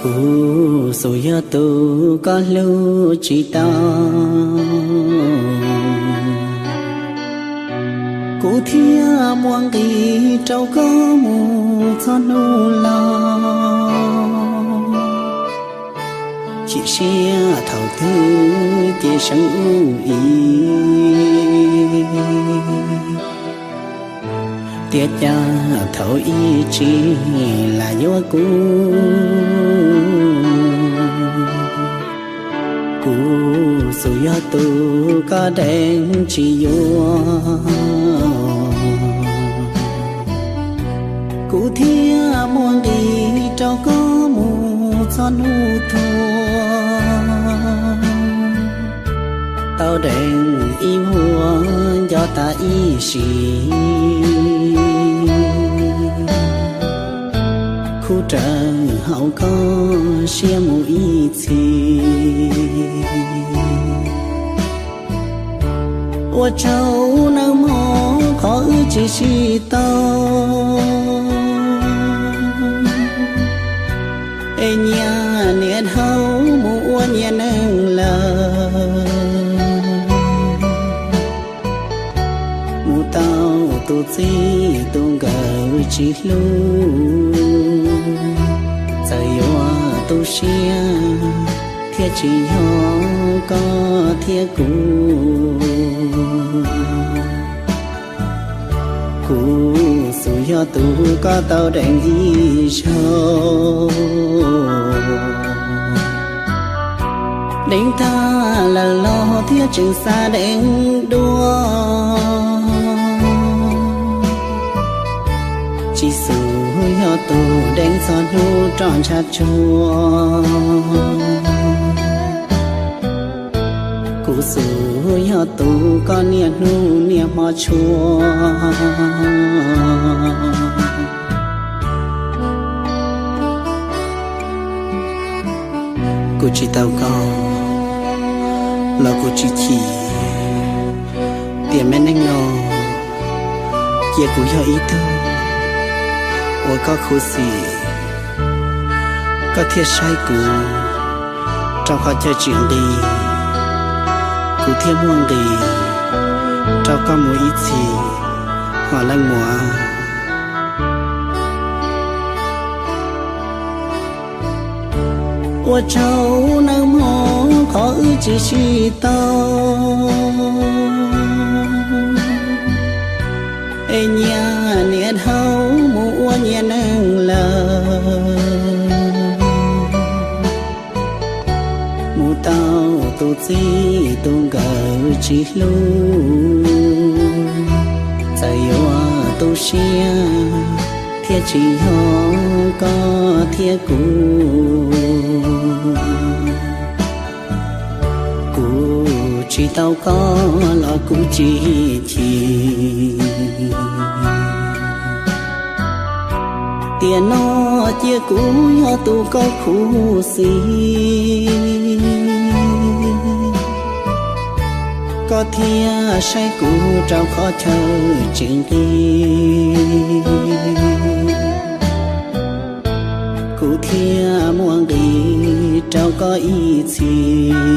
Kuv xub yog tus koj hlub tsis tau, kuv thiaj muaj nqis rau koj mus txog hnub laus. Chim siab thaum twg ces seev ub ib, tiam sis thaum ib tsis lam yuav kuv. Kuv xub yog tus koj deev tsis yuav, kuv thiaj muaj nqis rau koj mus txog hnub tuag. Tau deev ib vuag nco tas ib sim, khuv rawv hauv koj siab mus ib txhis. Ua tsaug nawb mog qhov wb tsis sib tau, es nyias niam dhau mus ua nyias neej lawm. Mus tau tus txij tus nkawm tsis hlub, txawm yuav tu siab thiab tsis yog koj thiab kuv. Kuv xub yog tus koj tau deev ib zaug, deev tag lawm los thiab tseem xav deev dua. Tsis xub yog tus deev txog hnub roj ntsha tsuag, kuv xub yog tus koj niaj hnub niaj hmo tshua. Kuv tsis tau koj los kuv tsis chim, tiam me neej no cia kuv yog ib tug uas koj khuv xim, koj thiaj saib kuv rau qhov chaw tsis nqis, kuv thiaj muaj nqis rau koj mus ib txhis, hos leej muam. Ua tsaug nawb mog qhov wb tsis sib tau, es nyias niam dhau mus ua nyias neej lawm. Mus tau tus txij tus nkawm tsis hlub, txawm yuav tu siab thiab tsis yog koj thiab kuv. Kuv tsis tau koj los kuv tsis chim, tiam no cia kuv yog tus koj khuv xim, koj thiaj saib kuv rau qhov chaw tsis nqis, kuv thiaj muaj nqis rau koj ib txhis.